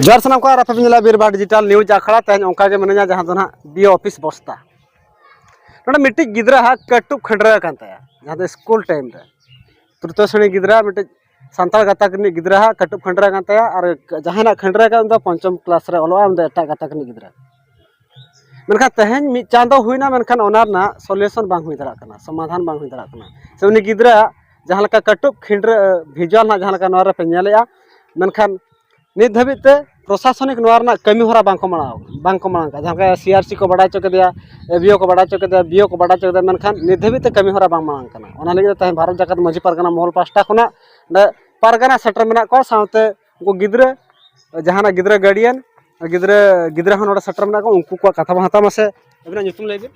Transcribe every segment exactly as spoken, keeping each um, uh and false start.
ᱡᱚᱦᱟᱨ ᱥᱟᱱᱟᱢ ᱠᱚ, ᱟᱨ ᱟᱯᱮ ᱯᱮ ᱧᱮᱞᱟ ᱵᱤᱨᱵᱟᱦᱟ ᱰᱤᱡᱤᱴᱟᱞ ᱱᱤᱭᱩᱡᱽ ᱟᱠᱷᱲᱟ᱾ ᱛᱮᱦᱮᱧ ᱚᱱᱠᱟ ᱜᱮ ᱢᱤᱱᱟᱹᱧᱟ, ᱡᱟᱦᱟᱸ ᱫᱚ ᱱᱟᱦᱟᱜ ᱵᱤ ᱳ ᱚᱯᱷᱤᱥ ᱵᱚᱥᱛᱟ᱾ ᱱᱚᱰᱮ ᱢᱤᱫᱴᱤᱡ ᱜᱤᱫᱽᱨᱟᱹ ᱦᱟᱸᱜ ᱠᱟᱹᱴᱩᱵ ᱠᱷᱟᱹᱱᱰᱨᱟᱹᱣ ᱟᱠᱟᱱ ᱛᱟᱭᱟ, ᱡᱟᱦᱟᱸ ᱫᱚ ᱥᱠᱩᱞ ᱴᱟᱭᱤᱢ ᱨᱮ᱾ ᱛᱨᱤᱛᱤᱭᱚ ᱥᱨᱮᱬᱤ ᱜᱤᱫᱽᱨᱟᱹ, ᱢᱤᱫᱴᱤᱡ ᱥᱟᱱᱛᱟᱲ ᱜᱟᱛᱟᱠ ᱨᱤᱱᱤᱡ ᱜᱤᱫᱽᱨᱟᱹ ᱦᱟᱸᱜ ᱠᱟᱹᱴᱩᱵ ᱠᱷᱟᱹᱱᱰᱨᱟᱹᱣ ᱟᱠᱟᱱ ᱛᱟᱭᱟ᱾ ᱟᱨ ᱡᱟᱦᱟᱸᱭ ᱱᱟᱜ ᱠᱷᱟᱹᱱᱰᱨᱟᱹᱣ ᱟᱠᱟᱱ, ᱩᱱᱤ ᱫᱚ ᱯᱚᱧᱪᱚᱢ ᱠᱞᱟᱥ ᱨᱮ ᱚᱞᱚᱜᱼᱟ, ᱩᱱᱤ ᱫᱚ ᱮᱴᱟᱜ ᱜᱟᱛᱟᱠ ᱨᱤᱱᱤᱡ ᱜᱤᱫᱽᱨᱟᱹ᱾ ᱢᱮᱱᱠᱷᱟᱱ ᱛᱮᱦᱮᱧ ᱢᱤᱫ ᱪᱟᱸᱫᱚ ᱦᱩᱭᱱᱟ, ᱢᱮᱱᱠᱷᱟᱱ ᱚᱱᱟ ᱨᱮᱱᱟᱜ ᱥᱚᱞᱩᱭᱩᱥᱚᱱ ᱵᱟᱝ ᱦᱩᱭ ᱫᱟᱲᱮᱭᱟᱜ ᱠᱟᱱᱟ, ᱥᱚᱢᱟᱫᱷᱟᱱ ᱵᱟᱝ ᱦᱩᱭ ᱫᱟᱲᱮᱭᱟᱜ ᱠᱟᱱᱟ᱾ ᱥᱮ ᱩᱱᱤ ᱜᱤᱫᱽᱨᱟᱹ ᱡᱟᱦᱟᱸ ᱞᱮᱠᱟ ᱠᱟᱹᱴᱩᱵ ᱠᱷᱤᱸᱰᱨᱟᱹ ᱵᱷᱤᱡᱩᱣᱟᱞ ᱱᱟᱜ ᱡᱟᱦᱟᱸ ᱞᱮᱠᱟ ᱱᱚᱣᱟ ᱨᱮᱯᱮ ᱧᱮᱞᱮᱜᱼᱟ, ᱢᱮᱱᱠᱷᱟᱱ ᱱᱤᱛ ᱫᱷᱟᱹᱵᱤᱡ ᱛᱮ ᱯᱨᱚᱥᱟᱥᱚᱱᱤᱠ ᱱᱚᱣᱟ ᱨᱮᱱᱟᱜ ᱠᱟᱹᱢᱤ ᱦᱚᱨᱟ ᱵᱟᱝ ᱠᱚ ᱢᱟᱲᱟᱝ, ᱵᱟᱝ ᱠᱚ ᱢᱟᱲᱟᱝ ᱠᱟᱜᱼᱟ᱾ ᱡᱟᱦᱟᱸ ᱞᱮᱠᱟ ᱥᱤ ᱟᱨ ᱥᱤ ᱠᱚ ᱵᱟᱰᱟᱭ ᱦᱚᱪᱚ ᱠᱮᱫᱮᱭᱟ, ᱮ ᱵᱤ ᱳ ᱠᱚ ᱵᱟᱰᱟᱭ ᱦᱚᱪᱚ ᱠᱮᱫᱮᱭᱟ, ᱵᱤ ᱳ ᱠᱚ ᱵᱟᱰᱟᱭ ᱦᱚᱪᱚ ᱠᱮᱫᱮᱭᱟ, ᱢᱮᱱᱠᱷᱟᱱ ᱱᱤᱛ ᱫᱷᱟᱹᱵᱤᱡ ᱛᱮ ᱠᱟᱹᱢᱤ ᱦᱚᱨᱟ ᱵᱟᱝ ᱢᱟᱲᱟᱝ ᱠᱟᱱᱟ᱾ ᱚᱱᱟ ᱞᱟᱹᱜᱤᱫ ᱛᱮ ᱛᱮᱦᱮᱧ ᱵᱷᱟᱨᱚᱛ ᱡᱟᱠᱟᱛ ᱢᱟᱹᱡᱷᱤ ᱯᱟᱨᱜᱟᱱᱟ ᱢᱚᱦᱚᱞ ᱯᱟᱥᱴᱟ ᱠᱷᱚᱱᱟᱜ ᱱᱚᱰᱮ ᱯᱟᱨᱜᱟᱱᱟ ᱥᱮᱴᱮᱨ ᱢᱮᱱᱟᱜ ᱠᱚᱣᱟ, ᱥᱟᱶᱛᱮ ᱩᱱᱠᱩ ᱜᱤᱫᱽᱨᱟᱹ, ᱡᱟᱦᱟᱱᱟᱜ ᱜᱤᱫᱽᱨᱟᱹ ᱜᱟᱨᱰᱤᱭᱟᱱ, ᱜᱤᱫᱽᱨᱟᱹ, ᱜᱤᱫᱽᱨᱟᱹ ᱦᱚᱸ ᱱᱚᱰᱮ ᱥᱮᱴᱮᱨ ᱢᱮᱱᱟᱜ ᱠᱚᱣᱟ, ᱩᱱᱠᱩ ᱠᱚᱣᱟᱜ ᱠᱟᱛᱷᱟ ᱵᱚᱱ ᱦᱟᱛᱟᱣᱟ᱾ ᱢᱟᱥᱮ, ᱟᱹᱵᱤᱱᱟᱜ ᱧᱩᱛᱩᱢ ᱞᱟᱹᱭ ᱵᱤᱱ?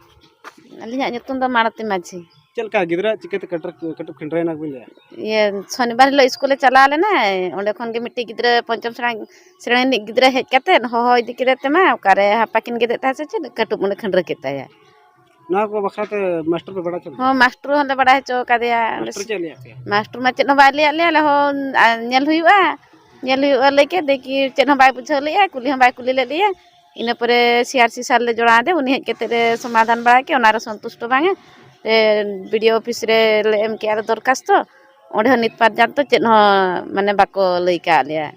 ᱟᱹᱞᱤᱧᱟᱜ ᱧᱩᱛᱩᱢ ᱫᱚ ᱢᱟᱲᱚᱛᱤ ᱢᱟᱹᱡᱷᱤ᱾ ᱪᱮᱫ ᱞᱮᱠᱟ ᱜᱤᱫᱽᱨᱟᱹ ᱪᱤᱠᱟᱹᱛᱮ ᱠᱟᱹᱴᱩᱵ, ᱠᱟᱹᱴᱩᱵ ᱠᱷᱟᱹᱱᱰᱨᱟᱹᱭᱮᱱᱟ ᱵᱤᱱ ᱞᱟᱹᱭᱟ? ᱤᱭᱟᱹ, ᱥᱚᱱᱤᱵᱟᱨ ᱦᱤᱞᱳᱜ ᱥᱠᱩᱞᱮ ᱪᱟᱞᱟᱣ ᱞᱮᱱᱟᱭ, ᱚᱸᱰᱮ ᱠᱷᱚᱱ ᱜᱮ ᱢᱤᱫᱴᱤᱡ ᱜᱤᱫᱽᱨᱟᱹ ᱯᱚᱧᱪᱚᱢ ᱥᱨᱮᱬᱤ, ᱥᱨᱮᱬᱤ ᱨᱤᱱᱤᱡ ᱜᱤᱫᱽᱨᱟᱹ ᱦᱮᱡ ᱠᱟᱛᱮᱫ ᱦᱚᱦᱚ ᱤᱫᱤ ᱠᱮᱫᱮ ᱛᱮᱢᱟ, ᱚᱠᱟᱨᱮ ᱦᱟᱯᱟ ᱠᱤᱱ ᱜᱮᱫᱮᱫ ᱛᱟᱦᱮᱸᱫ ᱥᱮ ᱪᱮᱫ, ᱠᱟᱹᱴᱩᱵ ᱚᱸᱰᱮ ᱠᱷᱟᱹᱱᱰᱨᱟᱹ ᱠᱮᱫ ᱛᱟᱭᱟ᱾ ᱱᱚᱣᱟ ᱠᱚ ᱵᱟᱠᱷᱨᱟ ᱛᱮ ᱢᱟᱥᱴᱟᱨ ᱯᱮ ᱵᱟᱲᱟᱭ ᱦᱚᱪᱚ ᱞᱮᱫᱮᱭᱟ? ᱦᱚᱸ, ᱢᱟᱥᱴᱟᱨ ᱦᱚᱸᱞᱮ ᱵᱟᱲᱟᱭ ᱦᱚᱪᱚ ᱠᱟᱫᱮᱭᱟ᱾ ᱢᱟᱥᱴᱟᱨ ᱪᱮᱫ ᱞᱟᱹᱭᱟᱫ ᱯᱮᱭᱟ? ᱢᱟᱥᱴᱟᱨ ᱢᱟ ᱪᱮᱫ ᱦᱚᱸ ᱵᱟᱭ ᱞᱟᱹᱭᱟᱫ ᱞᱮᱭᱟ, ᱟᱞᱮ ᱦᱚᱸ, ᱟ, ᱧᱮᱞ ᱦᱩᱭᱩᱜᱼᱟ, ᱧᱮᱞ ᱦᱩᱭᱩᱜᱼᱟ ᱞᱟᱹᱭ ᱠᱮᱫ, ᱫᱮᱠᱷᱤ ᱪᱮᱫ ᱦᱚᱸ ᱵᱟᱭ ᱵᱩᱡᱷᱟᱹᱣ ᱞᱮᱫᱼᱟ, ᱠᱩᱞᱤ ᱦᱚᱸ ᱵᱟᱭ ᱠᱩᱞᱤ ᱞᱮᱫ ᱞᱮᱭᱟ᱾ ᱤᱱᱟᱹ ᱯᱚᱨᱮ ᱥᱤ ᱟᱨ ᱥᱤ ᱥᱟᱨ ᱞᱮ ᱡᱚᱲᱟᱣ ᱟᱫᱮ, ᱩᱱᱤ ᱦᱮᱡ ᱠᱟᱛᱮᱫ ᱮ ᱥᱚᱢᱟᱫᱷᱟᱱ ᱵᱟᱲᱟ ᱠᱮᱫ, ᱚᱱᱟᱨᱮ ᱥᱚᱱᱛᱩᱥᱴᱚ ᱵᱟᱝᱟ᱾ ᱮ, ᱵᱤ ᱰᱤ ᱳ ᱚᱯᱷᱤᱥ ᱨᱮ ᱞᱮ ᱮᱢ ᱠᱮᱜᱼᱟ ᱞᱮ ᱫᱚᱨᱠᱷᱟᱥᱛᱚ, ᱚᱸᱰᱮ ᱦᱚᱸ ᱱᱤᱛ ᱯᱚᱨᱡᱚᱱᱛᱚ ᱪᱮᱫ ᱦᱚᱸ, ᱢᱟᱱᱮ, ᱵᱟᱠᱚ ᱞᱟᱹᱭ ᱠᱟᱜ ᱞᱮᱭᱟ᱾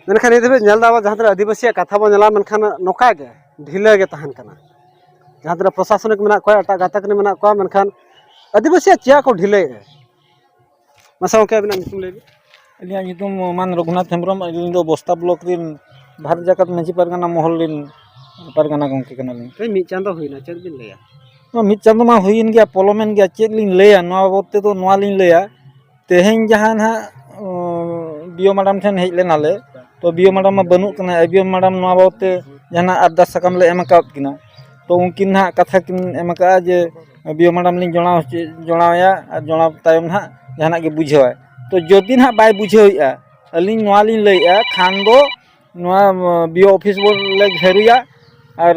ᱢᱮᱱᱠᱷᱟᱱ ᱱᱤᱛ ᱫᱷᱟᱹᱵᱤᱡ ᱧᱮᱞ ᱮᱫᱟ ᱵᱚ, ᱡᱟᱦᱟᱸ ᱛᱤᱱᱟᱹᱜ ᱟᱹᱫᱤᱵᱟᱹᱥᱤᱭᱟᱜ ᱠᱟᱛᱷᱟ ᱵᱚᱱ ᱧᱮᱞᱟ, ᱢᱮᱱᱠᱷᱟᱱ ᱱᱚᱝᱠᱟ ᱜᱮ ᱰᱷᱤᱞᱟᱹ ᱜᱮ ᱛᱟᱦᱮᱱ ᱠᱟᱱᱟ᱾ ᱡᱟᱦᱟᱸ ᱛᱤᱱᱟᱹᱜ ᱯᱨᱚᱥᱟᱥᱚᱱᱤᱠ ᱢᱮᱱᱟᱜ ᱠᱚᱣᱟ, ᱮᱴᱟᱜ ᱜᱟᱛᱟᱠ ᱨᱮᱱ ᱢᱮᱱᱟᱜ ᱠᱚᱣᱟ, ᱢᱮᱱᱠᱷᱟᱱ ᱟᱹᱫᱤᱵᱟᱹᱥᱤᱭᱟᱜ ᱪᱮᱫᱟᱜ ᱠᱚ ᱰᱷᱤᱞᱟᱹᱭᱮᱫᱼᱟ? ᱢᱟᱥᱮ ᱜᱚᱢᱠᱮ, ᱟᱹᱵᱤᱱᱟᱜ ᱧᱩᱛᱩᱢ ᱞᱟᱹᱭ ᱵᱤᱱ᱾ ᱟᱹᱞᱤᱧᱟᱜ ᱧᱩᱛᱩᱢ ᱢᱟᱱ ᱨᱚᱜᱷᱩᱱᱟᱛᱷ ᱦᱮᱢᱵᱨᱚᱢ᱾ ᱟᱹᱞᱤᱧ ᱫᱚ ᱵᱚᱥᱛᱟ ᱵᱞᱚᱠ ᱨᱮᱱ ᱵᱷᱟᱨᱚᱛ ᱡᱟᱠᱟᱛ ᱢᱟᱹᱡᱷᱤ ᱯᱟᱨᱜᱟᱱᱟ ᱢᱚᱦᱚᱞ ᱨᱮᱱ ᱯᱟᱨᱜᱟᱱᱟ ᱜᱚᱢᱠᱮ ᱠᱟᱱᱟᱞᱤᱧ᱾ ᱛᱮᱦᱮᱧ ᱢᱤᱫ ᱪᱟᱸᱫᱚ ᱦᱩᱭᱱᱟ, ᱪᱮᱫ ᱵᱤᱱ ᱞᱟᱹᱭᱟ? ᱱᱚᱣᱟ ᱢᱤᱫ ᱪᱟᱸᱫᱚ ᱢᱟ ᱦᱩᱭᱮᱱ ᱜᱮᱭᱟ, ᱯᱚᱞᱚᱢᱮᱱ ᱜᱮᱭᱟ᱾ ᱪᱮᱫ ᱞᱤᱧ ᱞᱟᱹᱭᱟ? ᱱᱚᱣᱟ ᱵᱟᱵᱚᱫ ᱛᱮᱫᱚ ᱱᱚᱣᱟ ᱞᱤᱧ ᱞᱟᱹᱭᱟ, ᱛᱮᱦᱮᱧ ᱡᱟᱦᱟᱸ ᱱᱟᱦᱟᱜ, ᱩᱸ, ᱵᱤ ᱳ ᱢᱮᱰᱟᱢ ᱴᱷᱮᱱ ᱦᱮᱡ ᱞᱮᱱᱟᱞᱮ, ᱛᱚ ᱵᱤ ᱳ ᱢᱮᱰᱟᱢ ᱢᱟ ᱵᱟᱹᱱᱩᱜ ᱠᱤᱱᱟ᱾ ᱮ ᱵᱤ ᱳ ᱢᱮᱰᱟᱢ ᱱᱚᱣᱟ ᱵᱟᱵᱚᱫ ᱛᱮ ᱡᱟᱦᱟᱱᱟᱜ ᱟᱨᱫᱟᱥ ᱥᱟᱠᱟᱢ ᱞᱮ ᱮᱢ ᱟᱠᱟᱫ ᱠᱤᱱᱟ, ᱛᱚ ᱩᱱᱠᱤᱱ ᱱᱟᱦᱟᱜ ᱠᱟᱛᱷᱟ ᱠᱤᱱ ᱮᱢ ᱟᱠᱟᱫᱼᱟ ᱡᱮ ᱵᱤ ᱳ ᱢᱮᱰᱟᱢ ᱞᱤᱧ ᱡᱚᱲᱟᱣ ᱦᱚᱪᱚ, ᱡᱚᱲᱟᱣᱮᱭᱟ, ᱟᱨ ᱡᱚᱲᱟᱣ ᱛᱟᱭᱚᱢ ᱱᱟᱦᱟᱜ ᱡᱟᱦᱟᱱᱟᱜ ᱜᱮ ᱵᱩᱡᱷᱟᱹᱣᱟᱭ᱾ ᱛᱚ ᱡᱩᱫᱤ ᱱᱟᱦᱟᱜ ᱵᱟᱭ ᱵᱩᱡᱷᱟᱹᱣᱮᱫᱼᱟ, ᱟᱹᱞᱤᱧ ᱱᱚᱣᱟ ᱞᱤᱧ ᱞᱟᱹᱭᱮᱫᱼᱟ, ᱠᱷᱟᱱ ᱫᱚ ᱱᱚᱣᱟ ᱵᱤ ᱳ ᱚᱯᱷᱤᱥ ᱵᱚᱱ ᱞᱮ ᱜᱷᱮᱨᱩᱭᱟ, ᱟᱨ,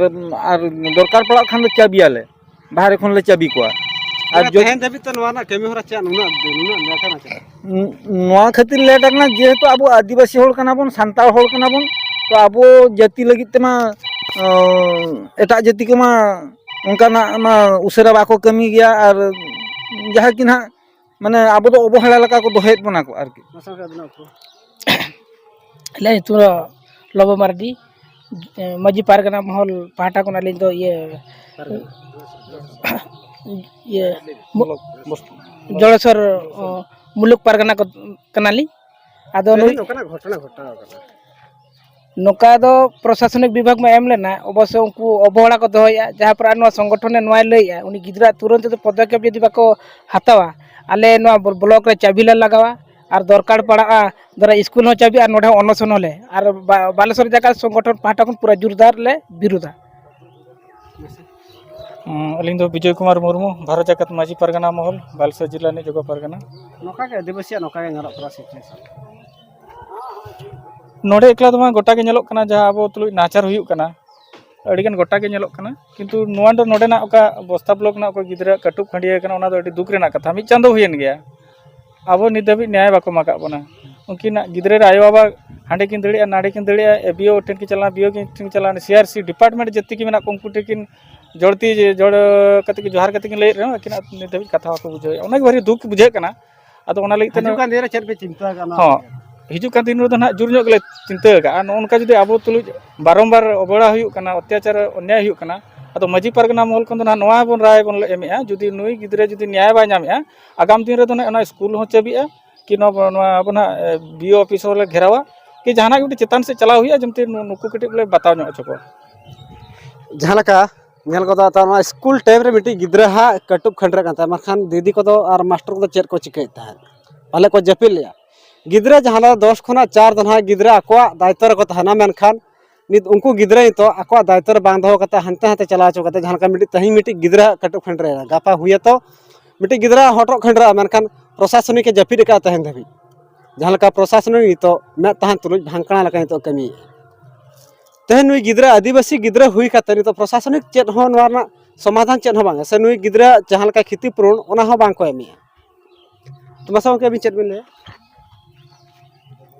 ᱟᱨ ᱫᱚᱨᱠᱟᱨ ᱯᱟᱲᱟᱜ ᱠᱷᱟᱱ ᱫᱚ ᱪᱟᱹᱵᱤᱭᱟᱞᱮ, ᱵᱟᱦᱨᱮ ᱠᱷᱚᱱ ᱞᱮ ᱪᱟᱹᱵᱤ ᱠᱚᱣᱟ᱾ ᱟᱨ ᱡᱚ- ᱛᱮᱦᱮᱧ ᱫᱷᱟᱹᱵᱤᱡ ᱛᱮ ᱱᱚᱣᱟ ᱨᱮᱱᱟᱜ ᱠᱟᱹᱢᱤ ᱦᱚᱨᱟ ᱪᱮᱫ ᱱᱩᱱᱟᱹᱜ ᱱᱩᱱᱟᱹᱜ ᱞᱮᱴ ᱮᱱᱟ ᱪᱮᱫ? ᱱᱚᱣᱟ ᱠᱷᱟᱹᱛᱤᱨ ᱞᱮᱴ ᱟᱠᱟᱱᱟ, ᱡᱮᱦᱮᱛᱩ ᱟᱵᱚ ᱟᱹᱫᱤᱵᱟᱹᱥᱤ ᱦᱚᱲ ᱠᱟᱱᱟ ᱵᱚᱱ, ᱥᱟᱱᱛᱟᱲ ᱦᱚᱲ ᱠᱟᱱᱟ ᱵᱚᱱ, ᱛᱚ ᱟᱵᱚ ᱡᱟᱹᱛᱤ ᱞᱟᱹᱜᱤᱫ ᱛᱮᱢᱟ ᱮᱴᱟᱜ ᱡᱟᱹᱛᱤ ᱠᱚᱢᱟ ᱚᱱᱠᱟᱱᱟᱜ ᱢᱟ ᱩᱥᱟᱹᱨᱟ ᱵᱟᱠᱚ ᱠᱟᱹᱢᱤ ᱜᱮᱭᱟ᱾ ᱟᱨ ᱡᱟᱦᱟᱸ ᱠᱤ ᱱᱟᱦᱟᱜ ᱢᱟᱱᱮ ᱟᱵᱚ ᱫᱚ ᱚᱵᱚᱦᱮᱲᱟ ᱞᱮᱠᱟ ᱠᱚ ᱫᱚᱦᱚᱭᱮᱫ ᱵᱚᱱᱟ ᱠᱚ ᱟᱨᱠᱤ᱾ ᱟᱹᱞᱤᱧᱟᱜ ᱧᱩᱛᱩᱢ ᱫᱚ ᱞᱚᱵᱚ ᱢᱟᱨᱰᱤ᱾ ᱢᱟᱹᱡᱷᱤ ᱯᱟᱨᱜᱟᱱᱟ ᱢᱚᱦᱚᱞ ᱯᱟᱦᱴᱟ ᱠᱷᱚᱱ ᱟᱹᱞᱤᱧ ᱫᱚ ᱤᱭᱟᱹ ᱤᱭᱟᱹ ᱡᱚᱲᱮᱥᱚᱨ ᱢᱩᱞᱩᱠ ᱯᱟᱨᱜᱟᱱᱟ ᱠᱚ ᱠᱟᱱᱟᱞᱤᱧ᱾ ᱟᱫᱚ ᱱᱚᱝᱠᱟᱱᱟᱜ ᱜᱷᱚᱴᱚᱱᱟ ᱜᱷᱚᱴᱟᱣ ᱟᱠᱟᱱᱟ᱾ ᱱᱚᱝᱠᱟ ᱫᱚ ᱯᱨᱚᱥᱟᱥᱚᱱᱤᱠ ᱵᱤᱵᱷᱟᱜᱽ ᱢᱟ ᱮᱢ ᱞᱮᱱᱟ, ᱚᱵᱚᱥᱥᱚ ᱩᱱᱠᱩ ᱚᱵᱚᱦᱮᱲᱟ ᱠᱚ ᱫᱚᱦᱚᱭᱮᱫᱼᱟ᱾ ᱡᱟᱦᱟᱸ ᱯᱚᱨᱮ ᱱᱚᱣᱟ ᱥᱚᱝᱜᱚᱴᱷᱚᱱ ᱨᱮ ᱱᱚᱣᱟᱭ ᱞᱟᱹᱭᱮᱫᱼᱟ, ᱩᱱᱤ ᱜᱤᱫᱽᱨᱟᱹᱣᱟᱜ ᱛᱩᱨᱟᱹᱱᱛ ᱡᱩᱫᱤ ᱯᱚᱫᱚᱠᱷᱮᱯ ᱡᱩᱫᱤ ᱵᱟᱠᱚ ᱦᱟᱛᱟᱣᱟ, ᱟᱞᱮ ᱱᱚᱣᱟ ᱵᱞᱚᱠ ᱨᱮ ᱪᱟᱹᱵᱤ ᱞᱮ ᱞᱟᱜᱟᱣᱟ᱾ ᱟᱨ ᱫᱚᱨᱠᱟᱨ ᱯᱟᱲᱟᱜᱼᱟ, ᱫᱷᱚᱨᱚ ᱥᱠᱩᱞ ᱦᱚᱸ ᱪᱟᱹᱵᱤᱜᱼᱟ, ᱱᱚᱰᱮ ᱦᱚᱸ ᱚᱱᱚᱥᱚᱱ ᱦᱚᱸᱞᱮ, ᱟᱨ ᱵᱟᱞᱮᱥᱚᱨ ᱡᱟᱠᱟᱛ ᱥᱚᱝᱜᱚᱴᱷᱚᱱ ᱯᱟᱦᱴᱟ ᱠᱷᱚᱱ ᱯᱩᱨᱟᱹ ᱡᱳᱨᱫᱟᱨ ᱞᱮ ᱵᱤᱨᱩᱫᱷᱟ᱾ ᱟᱹᱞᱤᱧ ᱫᱚ ᱵᱤᱡᱚᱭ ᱠᱩᱢᱟᱨ ᱢᱩᱨᱢᱩ, ᱵᱷᱟᱨᱚᱛ ᱡᱟᱠᱟᱛ ᱢᱟᱹᱡᱷᱤ ᱯᱟᱨᱜᱟᱱᱟ ᱢᱚᱦᱚᱞ, ᱵᱟᱞᱮᱥᱚᱨ ᱡᱤᱞᱟ ᱨᱤᱱᱤᱡ ᱡᱚᱜᱚ ᱯᱟᱨᱜᱟᱱᱟ᱾ ᱱᱚᱝᱠᱟ ᱜᱮ ᱟᱹᱫᱤᱵᱟᱹᱥᱤᱭᱟᱜ ᱱᱚᱝᱠᱟ ᱜᱮ ᱧᱮᱞᱚᱜ ᱠᱟᱱᱟ situation᱾ ᱱᱚᱰᱮ ᱮᱠᱞᱟ ᱫᱚ ᱵᱟᱝ, ᱜᱚᱴᱟ ᱜᱮ ᱧᱮᱞᱚᱜ ᱠᱟᱱᱟ, ᱡᱟᱦᱟᱸ ᱟᱵᱚ ᱛᱩᱞᱩᱡ ᱱᱟᱦᱟᱪᱟᱨ ᱦᱩᱭᱩᱜ ᱠᱟᱱᱟ, ᱟᱹᱰᱤᱜᱟᱱ ᱜᱚᱴᱟ ᱜᱮ ᱧᱮᱞᱚᱜ ᱠᱟᱱᱟ᱾ ᱠᱤᱱᱛᱩ ᱱᱚᱣᱟ ᱫᱚ ᱱᱚᱰᱮᱱᱟᱜ ᱚᱠᱟ ᱵᱚᱥᱛᱟ ᱵᱞᱚᱠ ᱨᱮᱱᱟᱜ ᱚᱠᱚᱭ ᱜᱤᱫᱽᱨᱟᱹ ᱠᱟᱹᱴᱩᱵ ᱠᱷᱟᱹᱱᱰᱤᱭᱟᱹ ᱠᱟᱱᱟ, ᱚᱱᱟ ᱫᱚ ᱟᱹᱰᱤ ᱫᱩᱠ ᱨᱮᱱᱟᱜ ᱠᱟᱛᱷᱟ᱾ ᱢᱤᱫ ᱪᱟᱸᱫᱚ ᱦᱩᱭᱮᱱ ᱜᱮᱭᱟ, ᱟᱵᱚ ᱱᱤᱛ ᱫᱷᱟᱹᱵᱤᱡ ᱱᱮᱭᱟᱭ ᱵᱟᱠᱚ ᱮᱢᱟ ᱠᱟᱜ ᱵᱚᱱᱟ᱾ ᱩᱱᱠᱤᱱᱟᱜ ᱜᱤᱫᱽᱨᱟᱹ ᱨᱮ ᱟᱭᱳᱼᱵᱟᱵᱟ ᱦᱟᱸᱰᱮ ᱠᱤᱱ ᱫᱟᱹᱲᱮᱜᱼᱟ, ᱱᱟᱰᱮ ᱠᱤᱱ ᱫᱟᱹᱲᱮᱜᱼᱟ, ᱵᱤ ᱳ ᱴᱷᱮᱱ ᱠᱤᱱ ᱪᱟᱞᱟᱜᱼᱟ, ᱵᱤ ᱳ ᱴᱷᱮᱱ ᱠᱤᱱ ᱪᱟᱞᱟᱜᱼᱟ, ᱥᱤ ᱟᱨ ᱥᱤ ᱰᱤᱯᱟᱨᱴᱢᱮᱱᱴ ᱡᱟᱹᱛᱤ ᱜᱮ ᱢᱮᱱᱟᱜ ᱠᱚ, ᱩᱱᱠᱩ ᱴᱷᱮᱱ ᱠᱤᱱ ᱡᱚᱲᱛᱤ ᱡᱚᱲ ᱠᱟᱛᱮ ᱠᱤᱱ ᱡᱚᱦᱟᱨ ᱠᱟᱛᱮ ᱠᱤᱱ ᱞᱟᱹᱭᱮᱫ ᱨᱮᱦᱚᱸ, ᱟᱹᱠᱤᱱᱟᱜ ᱱᱤᱛ ᱫᱷᱟᱹᱵᱤᱡ ᱠᱟᱛᱷᱟ ᱵᱟᱠᱚ ᱵᱩᱡᱷᱟᱹᱣᱮᱫᱼᱟ᱾ ᱚᱱᱟᱜᱮ ᱵᱷᱟᱹᱨᱤ ᱫᱩᱠ ᱵᱩᱡᱷᱟᱹᱜ ᱠᱟᱱᱟ᱾ ᱟᱫᱚ ᱚᱱᱟ ᱞᱟᱹᱜᱤᱫ ᱛᱮ ᱦᱤᱡᱩᱜ ᱠᱟᱱ ᱫᱤᱱ ᱨᱮ ᱪᱮᱫ ᱯᱮ ᱪᱤᱱᱛᱟᱹ ᱟᱠᱟᱫᱼᱟ ᱱᱚᱣᱟ ᱦᱚᱸ, ᱵᱟᱨᱮ? ᱦᱤᱡᱩᱜ ᱠᱟᱱ ᱫᱤᱱ ᱨᱮᱫᱚ ᱱᱟᱦᱟᱜ ᱡᱳᱨ ᱧᱚᱜ ᱜᱮᱞᱮ ᱪᱤᱱᱛᱟᱹ ᱟᱠᱟᱫᱼᱟ᱾ ᱱᱚᱜᱼᱚ ᱱᱚᱝᱠᱟ ᱡᱩᱫᱤ ᱟᱵᱚ ᱛᱩᱞᱩᱡ ᱵᱟᱨᱚᱢᱵᱟᱨ ᱚᱵᱚᱦᱮᱲᱟ ᱦᱩᱭᱩᱜ ᱠᱟᱱᱟ, ᱚᱛᱛᱟᱪᱟᱨ ᱚᱱᱭᱟᱭ ᱦᱩᱭᱩᱜ ᱠᱟᱱᱟ, ᱟᱫᱚ ᱢᱟᱹᱡᱷᱤ ᱯᱟᱨᱜᱟᱱᱟ ᱢᱚᱦᱚᱞ ᱠᱷᱚᱱ ᱫᱚ ᱱᱟᱦᱟᱜ ᱱᱚᱣᱟ ᱵᱚᱱ ᱨᱟᱭ ᱵᱚᱱ ᱮᱢᱮᱫᱼᱟ, ᱡᱩᱫᱤ ᱱᱩᱭ ᱜᱤᱫᱽᱨᱟᱹ ᱡᱩᱫᱤ ᱱᱮᱭᱟᱭ ᱵᱟᱭ ᱧᱟᱢᱮᱫᱼᱟ, ᱟᱜᱟᱢ ᱫᱤᱱ ᱨᱮᱫᱚ ᱱᱟᱦᱟᱜ ᱚᱱᱟ ᱥᱠᱩᱞ ᱦᱚᱸ ᱪᱟᱹᱵᱤᱜᱼᱟ, ᱠᱤ ᱱᱚᱣᱟ, ᱱᱚᱣᱟ ᱟᱵᱚ ᱱᱟᱦᱟᱜ ᱵᱤ ᱳ ᱚᱯᱷᱤᱥ ᱦᱚᱸᱞᱮ ᱜᱷᱮᱨᱟᱣᱟ, ᱠᱤ ᱡᱟᱦᱟᱱᱟᱜ ᱜᱮ ᱢᱤᱫᱴᱮᱱ ᱪᱮᱛᱟᱱ ᱥᱮᱫ ᱪᱟᱞᱟᱣ ᱦᱩᱭᱩᱜᱼᱟ, ᱡᱮᱢᱛᱤ ᱱᱩ-, ᱱᱩᱠᱩ ᱠᱟᱹᱴᱤᱡ ᱵᱚᱞᱮ ᱵᱟᱛᱟᱣ ᱧᱚᱜ ᱦᱚᱪᱚ ᱠᱚᱣᱟ᱾ ᱡᱟᱦᱟᱸ ᱞᱮᱠᱟ ᱧᱮᱞ ᱜᱚᱫᱚᱜᱼᱟ, ᱛᱚ ᱱᱚᱣᱟ ᱥᱠᱩᱞ ᱴᱟᱭᱤᱢ ᱨᱮ ᱢᱤᱫᱴᱤᱡ ᱜᱤᱫᱽᱨᱟᱹ ᱦᱟᱸᱜ ᱠᱟᱹᱴᱩᱵ ᱠᱷᱟᱹᱱᱰᱨᱟᱹᱜ ᱠᱟᱱ ᱛᱟᱦᱮᱸᱫ, ᱢᱮᱱᱠᱷᱟᱱ ᱫᱤᱫᱤ ᱠᱚᱫᱚ ᱟᱨ ᱢᱟᱥᱴᱟᱨ ᱠᱚᱫᱚ ᱪᱮᱫ ᱠᱚ ᱪᱤᱠᱟᱹᱭᱮᱫ ᱛᱟᱦᱮᱸᱫ? ᱯᱟᱞᱮ ᱠᱚ ᱡᱟᱹᱯᱤᱫ ᱞᱮᱜᱼᱟ᱾ ᱜᱤᱫᱽᱨᱟᱹ ᱡᱟᱦᱟᱸ ᱫᱚ ᱫᱚᱥ ᱠᱷᱚᱱᱟᱜ ᱪᱟᱨ ᱫᱚ ᱱᱟᱦᱟᱜ ᱜᱤᱫᱽᱨᱟᱹ ᱟᱠᱚᱣᱟᱜ ᱫᱟᱭᱤᱛᱛᱚ ᱨᱮᱠᱚ ᱛᱟᱦᱮᱱᱟ, ᱢᱮᱱᱠᱷᱟᱱ ᱱᱤᱛ ᱩᱱᱠᱩ ᱜᱤᱫᱽᱨᱟᱹ ᱱᱤᱛᱚᱜ ᱟᱠᱚᱣᱟᱜ ᱫᱟᱭᱤᱛᱛᱚ ᱨᱮ ᱵᱟᱝ ᱫᱚᱦᱚ ᱠᱟᱛᱮ ᱦᱟᱱᱛᱮ ᱦᱟᱱᱛᱮ ᱪᱟᱞᱟᱣ ᱦᱚᱪᱚ ᱠᱟᱛᱮ, ᱡᱟᱦᱟᱸ ᱞᱮᱠᱟ ᱢᱤᱫᱴᱤᱡ ᱛᱮᱦᱮᱧ ᱢᱤᱫᱴᱤᱡ ᱜᱤᱫᱽᱨᱟᱹ ᱠᱟᱹᱴᱩᱵ ᱠᱷᱟᱹᱱᱰᱨᱟᱹᱭᱮᱱᱟ, ᱜᱟᱯᱟ ᱦᱩᱭᱟᱛᱚ ᱢᱤᱫᱴᱤᱡ ᱜᱤᱫᱽᱨᱟᱹ ᱦᱚᱴᱚᱜ ᱠᱷᱟᱹᱱᱰᱨᱟᱹᱜᱼᱟ, ᱢᱮᱱᱠᱷᱟᱱ ᱯᱨᱚᱥᱟᱥᱚᱱᱤᱠ ᱮ ᱡᱟᱹᱯᱤᱫ ᱟᱠᱟᱫ ᱛᱟᱦᱮᱱ ᱫᱷᱟᱹᱵᱤᱡ᱾ ᱡᱟᱦᱟᱸ ᱞᱮᱠᱟ ᱯᱨᱚᱥᱟᱥᱚᱱᱤᱠ ᱱᱤᱛᱚᱜ ᱢᱮᱫ ᱛᱟᱦᱮᱱ ᱛᱩᱞᱩᱡ ᱵᱷᱟᱝᱠᱲᱟ ᱞᱮᱠᱟ ᱱᱤᱛᱚᱜ ᱠᱟᱹᱢᱤᱭᱮᱫᱼᱟ᱾ ᱛᱮᱦᱮᱧ ᱱᱩᱭ ᱜᱤᱫᱽᱨᱟᱹ ᱟᱹᱫᱤᱵᱟᱹᱥᱤ ᱜᱤᱫᱽᱨᱟᱹ ᱦᱩᱭ ᱠᱟᱛᱮ ᱱᱤᱛᱚᱜ ᱯᱨᱚᱥᱟᱥᱚᱱᱤᱠ ᱪᱮᱫ ᱦᱚᱸ ᱱᱚᱣᱟ ᱨᱮᱱᱟᱜ ᱥᱚᱢᱟᱫᱷᱟᱱ ᱪᱮᱫ ᱦᱚᱸ ᱵᱟᱝ, ᱥᱮ ᱱᱩᱭ ᱜᱤᱫᱽᱨᱟᱹ ᱡᱟᱦᱟᱸ ᱞᱮᱠᱟ ᱠᱷᱤᱛᱤ ᱯᱩᱨᱚᱱ ᱚᱱᱟ ᱦᱚᱸ ᱵᱟᱝ ᱠᱚ ᱮᱢᱮᱜᱼᱟ᱾ ᱛᱚ ᱢᱟᱥᱮ ᱜᱚᱢᱠᱮ, ᱟᱹᱵᱤᱱ ᱪᱮᱫ ᱵᱤᱱ ᱞᱟᱹᱭᱟ?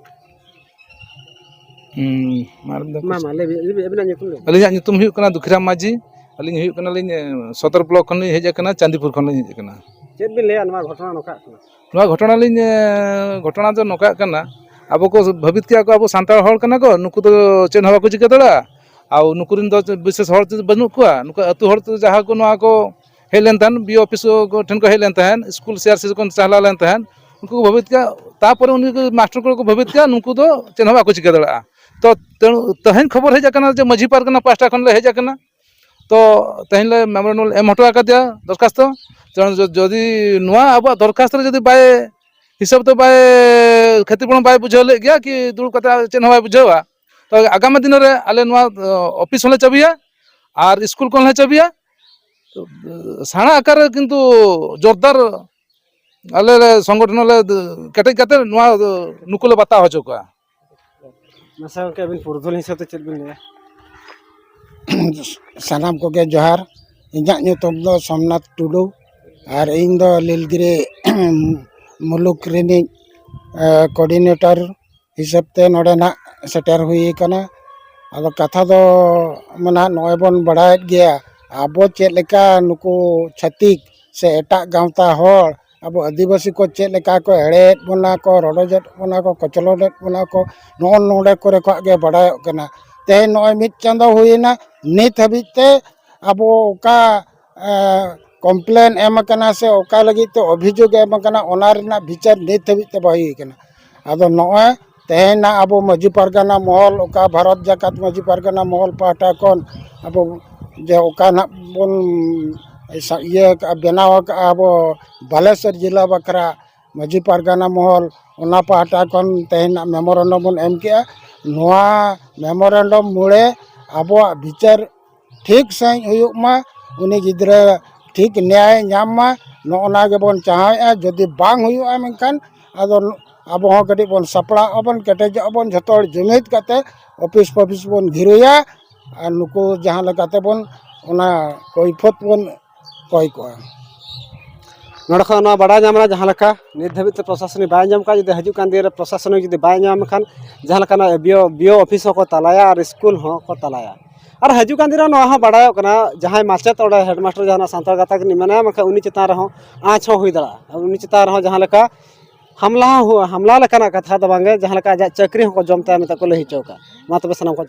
ᱦᱩᱸ, ᱢᱟ ᱟᱨ ᱢᱤᱫ ᱫᱷᱟᱣ ᱢᱟ, ᱠᱩᱥᱤ᱾ ᱢᱟ, ᱞᱟᱹᱭ ᱵᱤᱱ, ᱞᱟᱹᱭ ᱵᱤᱱ, ᱟᱹᱵᱤᱱᱟᱜ ᱧᱩᱛᱩᱢ ᱞᱟᱹᱭ ᱵᱤᱱ᱾ ᱟᱹᱞᱤᱧᱟᱜ ᱧᱩᱛᱩᱢ ᱦᱩᱭᱩᱜ ᱠᱟᱱᱟ ᱫᱩᱠᱷᱤᱨᱟᱢ ᱢᱟᱹᱡᱷᱤ᱾ ᱟᱹᱞᱤᱧ ᱦᱩᱭᱩᱜ ᱠᱟᱱᱟᱞᱤᱧ, ᱮ, ᱥᱚᱫᱚᱨ ᱵᱞᱚᱠ ᱠᱷᱚᱱ ᱞᱤᱧ ᱦᱮᱡ ᱟᱠᱟᱱᱟ, ᱪᱟᱸᱫᱤᱯᱩᱨ ᱠᱷᱚᱱ ᱞᱤᱧ ᱦᱮᱡ ᱟᱠᱟᱱᱟ᱾ ᱪᱮᱫ ᱵᱤᱱ ᱞᱟᱹᱭᱟ, ᱱᱚᱣᱟ ᱜᱷᱚᱴᱚᱱᱟ ᱱᱚᱝᱠᱟᱜ ᱠᱟᱱᱟ? ᱱᱚᱣᱟ ᱜᱷᱚᱴᱚᱱᱟ ᱞᱤᱧ, ᱮ, ᱜᱷᱚᱴᱚᱱᱟ ᱫᱚ ᱱᱚᱝᱠᱟᱜ ᱠᱟᱱᱟ, ᱟᱵᱚ ᱠᱚ ᱵᱷᱟᱹᱵᱤᱛ ᱠᱮᱜᱼᱟ ᱠᱚ ᱟᱵᱚ ᱥᱟᱱᱛᱟᱲ ᱦᱚᱲ ᱠᱟᱱᱟ ᱠᱚ, ᱱᱩᱠᱩ ᱫᱚ ᱪᱮᱫ ᱦᱚᱸ ᱵᱟᱠᱚ ᱪᱤᱠᱟᱹ ᱫᱟᱲᱮᱭᱟᱜᱼᱟ᱾ ᱟᱨ ᱱᱩᱠᱩ ᱨᱮᱱ ᱫᱚ ᱵᱤᱥᱮᱥ ᱦᱚᱲ ᱫᱚ ᱵᱟᱹᱱᱩᱜ ᱠᱚᱣᱟ᱾ ᱱᱩᱠᱩ ᱟᱹᱛᱩ ᱦᱚᱲ ᱛᱮ ᱡᱟᱦᱟᱸ ᱠᱚ ᱱᱚᱣᱟ ᱠᱚ ᱦᱮᱡ ᱞᱮᱱ ᱛᱟᱦᱮᱸᱫ, ᱵᱤ ᱳ ᱚᱯᱷᱤᱥ ᱠᱚ ᱴᱷᱮᱱ ᱠᱚ ᱦᱮᱡ ᱞᱮᱱ ᱛᱟᱦᱮᱸᱫ, ᱥᱠᱩᱞ ᱥᱤ ᱟᱨ ᱥᱤ ᱠᱷᱚᱱ ᱪᱟᱞᱟᱣ ᱞᱮᱱ ᱛᱟᱦᱮᱸᱫ, ᱩᱱᱠᱩ ᱠᱚ ᱵᱷᱟᱹᱵᱤᱛ ᱠᱮᱜᱼᱟ, ᱛᱟᱨᱯᱚᱨᱮ ᱩᱱᱤ ᱠᱚ ᱢᱟᱥᱴᱟᱨ ᱠᱚ ᱠᱚ ᱵᱷᱟᱹᱵᱤᱛ ᱠᱮᱜᱼᱟ, ᱱᱩᱠᱩ ᱫᱚ ᱪᱮᱫ ᱦᱚᱸ ᱵᱟᱠᱚ ᱪᱤᱠᱟᱹ ᱫᱟᱲᱮᱭᱟᱜᱼᱟ᱾ ᱛᱚ ᱛᱮ-, ᱛᱮᱦᱮᱧ ᱠᱷᱚᱵᱚᱨ ᱦᱮᱡ ᱟᱠᱟᱱᱟ ᱡᱮ ᱢᱟᱹᱡᱷᱤ ᱯᱟᱨᱜᱟᱱᱟ ᱯᱟᱦᱴᱟ ᱠᱷᱚᱱ ᱞᱮ ᱦᱮᱡ ᱟᱠᱟᱱᱟ, ᱛᱚ ᱛᱮᱦᱮᱧ ᱞᱮ ᱢᱮᱢᱳᱨᱮᱱᱰᱟᱢ ᱮᱢ ᱦᱚᱴᱚ ᱟᱠᱟᱫᱮᱭᱟ ᱫᱚᱨᱠᱷᱟᱥᱛᱚ᱾ ᱛᱮ ᱡᱚ-, ᱡᱚᱫᱤ ᱱᱚᱣᱟ ᱟᱵᱚᱣᱟᱜ ᱫᱚᱨᱠᱷᱟᱥᱛᱚ ᱨᱮ ᱡᱚᱫᱤ ᱵᱟᱭ ᱦᱤᱥᱟᱹᱵ ᱛᱮ ᱵᱟᱭ ᱠᱷᱟᱹᱛᱤᱨ ᱯᱩᱨᱚᱱ ᱵᱟᱭ ᱵᱩᱡᱷᱟᱹᱣ ᱞᱮᱫ ᱜᱮᱭᱟ, ᱠᱤ ᱫᱩᱲᱩᱵ ᱠᱟᱛᱮ ᱪᱮᱫ ᱦᱚᱸ ᱵᱟᱭ ᱵᱩᱡᱷᱟᱹᱣᱟ, ᱛᱚ ᱟᱜᱟᱢᱤ ᱫᱤᱱ ᱨᱮ ᱟᱞᱮ ᱱᱚᱣᱟ, ᱚ, ᱚᱯᱷᱤᱥ ᱦᱚᱸᱞᱮ ᱪᱟᱹᱵᱤᱭᱟ ᱟᱨ ᱥᱠᱩᱞ ᱠᱚᱦᱚᱸᱞᱮ ᱪᱟᱹᱵᱤᱭᱟ᱾ ᱥᱮᱬᱟ ᱟᱠᱟᱨ ᱨᱮ ᱠᱤᱱᱛᱩ ᱡᱳᱨᱫᱟᱨ ᱟᱞᱮ ᱞᱮ ᱥᱚᱝᱜᱚᱴᱷᱚᱱ ᱞᱮ ᱠᱮᱴᱮᱡ ᱠᱟᱛᱮ ᱱᱚᱣᱟ ᱱᱩᱠᱩ ᱞᱮ ᱵᱟᱛᱟᱣ ᱦᱚᱪᱚ ᱠᱚᱣᱟ᱾ ᱢᱟᱥᱮ ᱜᱚᱢᱠᱮ, ᱟᱹᱵᱤᱱ ᱯᱩᱨᱩᱫᱷᱩᱞ ᱦᱤᱥᱟᱹᱵ ᱛᱮ ᱪᱮᱫ ᱵᱤᱱ ᱞᱟᱹᱭᱟ? ᱥᱟᱱᱟᱢ ᱠᱚᱜᱮ ᱡᱚᱦᱟᱨ᱾ ᱤᱧᱟᱹᱜ ᱧᱩᱛᱩᱢ ᱫᱚ ᱥᱳᱢᱱᱟᱛᱷ ᱴᱩᱰᱩ, ᱟᱨ ᱤᱧ ᱫᱚ ᱞᱤᱞᱜᱤᱨᱤ ᱢᱩᱞᱩᱠ ᱨᱤᱱᱤᱡ, ᱮ, ᱠᱳᱰᱤᱱᱮᱴᱚᱨ ᱦᱤᱥᱟᱹᱵ ᱛᱮ ᱱᱚᱰᱮ ᱱᱟᱜ ᱥᱮᱴᱮᱨ ᱦᱩᱭ ᱟᱠᱟᱱᱟ᱾ ᱟᱫᱚ ᱠᱟᱛᱷᱟ ᱫᱚ ᱢᱟᱱᱮ ᱱᱚᱜᱼᱚᱭ ᱵᱚᱱ ᱵᱟᱲᱟᱭᱮᱫ ᱜᱮᱭᱟ, ᱟᱵᱚ ᱪᱮᱫ ᱞᱮᱠᱟ ᱱᱩᱠᱩ ᱪᱷᱟᱹᱛᱤᱠ ᱥᱮ ᱮᱴᱟᱜ ᱜᱟᱶᱛᱟ ᱦᱚᱲ ᱟᱵᱚ ᱟᱹᱫᱤᱵᱟᱹᱥᱤ ᱠᱚ ᱪᱮᱫ ᱞᱮᱠᱟ ᱠᱚ ᱮᱲᱮᱭᱮᱫ ᱵᱚᱱᱟ ᱠᱚ, ᱨᱚᱰᱚᱡᱮᱫ ᱵᱚᱱᱟ ᱠᱚ, ᱠᱚᱪᱞᱚᱱᱮᱫ ᱵᱚᱱᱟ ᱠᱚ, ᱱᱚᱜᱼᱚ ᱱᱚᱰᱮ ᱠᱚᱨᱮ ᱠᱷᱚᱱᱟᱜ ᱜᱮ ᱵᱟᱲᱟᱭᱚᱜ ᱠᱟᱱᱟ᱾ ᱛᱮᱦᱮᱧ ᱱᱚᱜᱼᱚᱭ ᱢᱤᱫ ᱪᱟᱸᱫᱚ ᱦᱩᱭᱮᱱᱟ, ᱱᱤᱛ ᱦᱟᱹᱵᱤᱡ ᱛᱮ ᱟᱵᱚ ᱚᱠᱟ, ᱮ, ᱠᱚᱢᱯᱞᱮᱱ ᱮᱢ ᱟᱠᱟᱱᱟ ᱥᱮ ᱚᱠᱟ ᱞᱟᱹᱜᱤᱫ ᱛᱮ ᱚᱵᱷᱤᱡᱳᱜᱽ ᱮᱢ ᱟᱠᱟᱱᱟ, ᱚᱱᱟ ᱨᱮᱱᱟᱜ ᱵᱤᱪᱟᱹᱨ ᱱᱤᱛ ᱦᱟᱹᱵᱤᱡ ᱛᱮ ᱵᱟᱭ ᱦᱩᱭ ᱟᱠᱟᱱᱟ᱾ ᱟᱫᱚ ᱱᱚᱜᱼᱚᱭ ᱛᱮᱦᱮᱧ ᱱᱟᱜ ᱟᱵᱚ ᱢᱟᱹᱡᱷᱤ ᱯᱟᱨᱜᱟᱱᱟ ᱢᱚᱦᱚᱞ, ᱚᱠᱟ ᱵᱷᱟᱨᱚᱛ ᱡᱟᱠᱟᱛ ᱢᱟᱹᱡᱷᱤ ᱯᱟᱨᱜᱟᱱᱟ ᱢᱚᱦᱚᱞ ᱯᱟᱦᱴᱟ ᱠᱷᱚᱱ ᱟᱵᱚ ᱡᱮ ᱚᱠᱟ ᱱᱟᱜ ᱵᱚᱱ ᱥᱟ-, ᱤᱭᱟᱹ ᱟᱠᱟᱜᱼᱟ, ᱵᱮᱱᱟᱣ ᱟᱠᱟᱜᱼᱟ ᱟᱵᱚ ᱵᱟᱞᱮᱥᱚᱨ ᱡᱮᱞᱟ ᱵᱟᱠᱷᱨᱟ ᱢᱟᱹᱡᱷᱤ ᱯᱟᱨᱜᱟᱱᱟ ᱢᱚᱦᱚᱞ, ᱚᱱᱟ ᱯᱟᱦᱴᱟ ᱠᱷᱚᱱ ᱛᱮᱦᱮᱧ ᱱᱟᱜ ᱢᱮᱢᱳᱨᱮᱱᱰᱟᱢ ᱵᱚᱱ ᱮᱢ ᱠᱮᱜᱼᱟ᱾ ᱱᱚᱣᱟ ᱢᱮᱢᱳᱨᱮᱱᱰᱟᱢ ᱢᱩᱲᱮ ᱟᱵᱚᱣᱟᱜ ᱵᱤᱪᱟᱹᱨ ᱴᱷᱤᱠ ᱥᱟᱺᱦᱤᱡ ᱦᱩᱭᱩᱜ ᱢᱟ, ᱩᱱᱤ ᱜᱤᱫᱽᱨᱟᱹ ᱴᱷᱤᱠ ᱱᱮᱭᱟᱭ ᱧᱟᱢ ᱢᱟ, ᱱᱚᱜᱼᱚ ᱱᱟ ᱜᱮᱵᱚᱱ ᱪᱟᱦᱟᱣᱮᱫᱼᱟ᱾ ᱡᱩᱫᱤ ᱵᱟᱝ ᱦᱩᱭᱩᱜᱼᱟ, ᱢᱮᱱᱠᱷᱟᱱ ᱟᱫᱚ ᱟᱵᱚ ᱦᱚᱸ ᱠᱟᱹᱴᱤᱡ ᱵᱚᱱ ᱥᱟᱯᱲᱟᱜ ᱟᱵᱚᱱ, ᱠᱮᱴᱮᱡᱚᱜ ᱟᱵᱚᱱ, ᱡᱷᱚᱛᱚ ᱦᱚᱲ ᱡᱩᱢᱤᱫ ᱠᱟᱛᱮ ᱚᱯᱷᱤᱥ ᱯᱷᱚᱯᱷᱤᱥ ᱵᱚᱱ ᱜᱷᱤᱨᱩᱭᱟ᱾ ᱟᱨ ᱱᱩᱠᱩ ᱡᱟᱦᱟᱸ ᱞᱮᱠᱟᱛᱮ ᱵᱚᱱ ᱚᱱᱟ ᱠᱚᱭᱯᱷᱚᱛ ᱵᱚᱱ ᱠᱚᱭ ᱠᱚᱣᱟ᱾ ᱱᱚᱰᱮ ᱠᱷᱚᱱ ᱱᱚᱣᱟ ᱵᱟᱲᱟᱭ ᱧᱟᱢ ᱮᱱᱟ, ᱡᱟᱦᱟᱸ ᱞᱮᱠᱟ ᱱᱤᱛ ᱫᱷᱟᱹᱵᱤᱡ ᱛᱮ ᱯᱨᱚᱥᱟᱥᱚᱱᱤᱠ ᱵᱟᱭ ᱧᱟᱢ ᱠᱟᱜ, ᱡᱩᱫᱤ ᱦᱤᱡᱩᱜ ᱠᱟᱱ ᱫᱤᱱ ᱨᱮ ᱯᱨᱚᱥᱟᱥᱚᱱᱤᱠ ᱡᱩᱫᱤ ᱵᱟᱭ ᱧᱟᱢ ᱠᱷᱟᱱ, ᱡᱟᱦᱟᱸ ᱞᱮᱠᱟ ᱱᱚᱣᱟ B O, B O office ᱦᱚᱸᱠᱚ ᱛᱟᱞᱟᱭᱟ ᱟᱨ ᱥᱠᱩᱞ ᱦᱚᱸ ᱠᱚ ᱛᱟᱞᱟᱭᱟ᱾ ᱟᱨ ᱦᱤᱡᱩᱜ ᱠᱟᱱ ᱫᱤᱱ ᱨᱮ ᱱᱚᱣᱟ ᱦᱚᱸ ᱵᱟᱲᱟᱭᱚᱜ ᱠᱟᱱᱟ, ᱡᱟᱦᱟᱸᱭ ᱢᱟᱪᱮᱫ ᱚᱸᱰᱮ ᱦᱮᱰᱢᱟᱥᱴᱟᱨ ᱡᱟᱦᱟᱱᱟᱜ ᱥᱟᱱᱛᱟᱲ ᱜᱟᱛᱟᱠ ᱨᱤᱱᱤᱡ ᱢᱮᱱᱟᱭᱟ, ᱢᱮᱱᱠᱷᱟᱱ ᱩᱱᱤ ᱪᱮᱛᱟᱱ ᱨᱮᱦᱚᱸ ᱟᱸᱪ ᱦᱚᱸ ᱦᱩᱭ ᱫᱟᱲᱮᱭᱟᱜᱼᱟ᱾ ᱩᱱᱤ ᱪᱮᱛᱟᱱ ᱨᱮᱦᱚᱸ ᱡᱟᱦᱟᱸ ᱞᱮᱠᱟ ᱦᱟᱢᱞᱟ ᱦᱚᱸ ᱦᱩᱭᱩᱜᱼᱟ, ᱦᱟᱢᱞᱟ ᱞᱮᱠᱟᱱᱟᱜ ᱠᱟᱛᱷᱟ ᱫᱚ ᱵᱟᱝᱜᱮ, ᱡᱟᱦᱟᱸ ᱞᱮᱠᱟ ᱟᱡᱟᱜ ᱪᱟᱹᱠᱨᱤ ᱦᱚᱸᱠᱚ ᱡᱚᱢ ᱛᱟᱭᱟ ᱢᱮᱱᱛᱮ ᱠᱚ ᱞᱟᱹᱭ ᱦᱚᱪᱚ ᱟᱠᱟᱫ᱾ ᱢᱟ ᱛᱚᱵᱮ ᱥᱟᱱᱟᱢ ᱠᱚ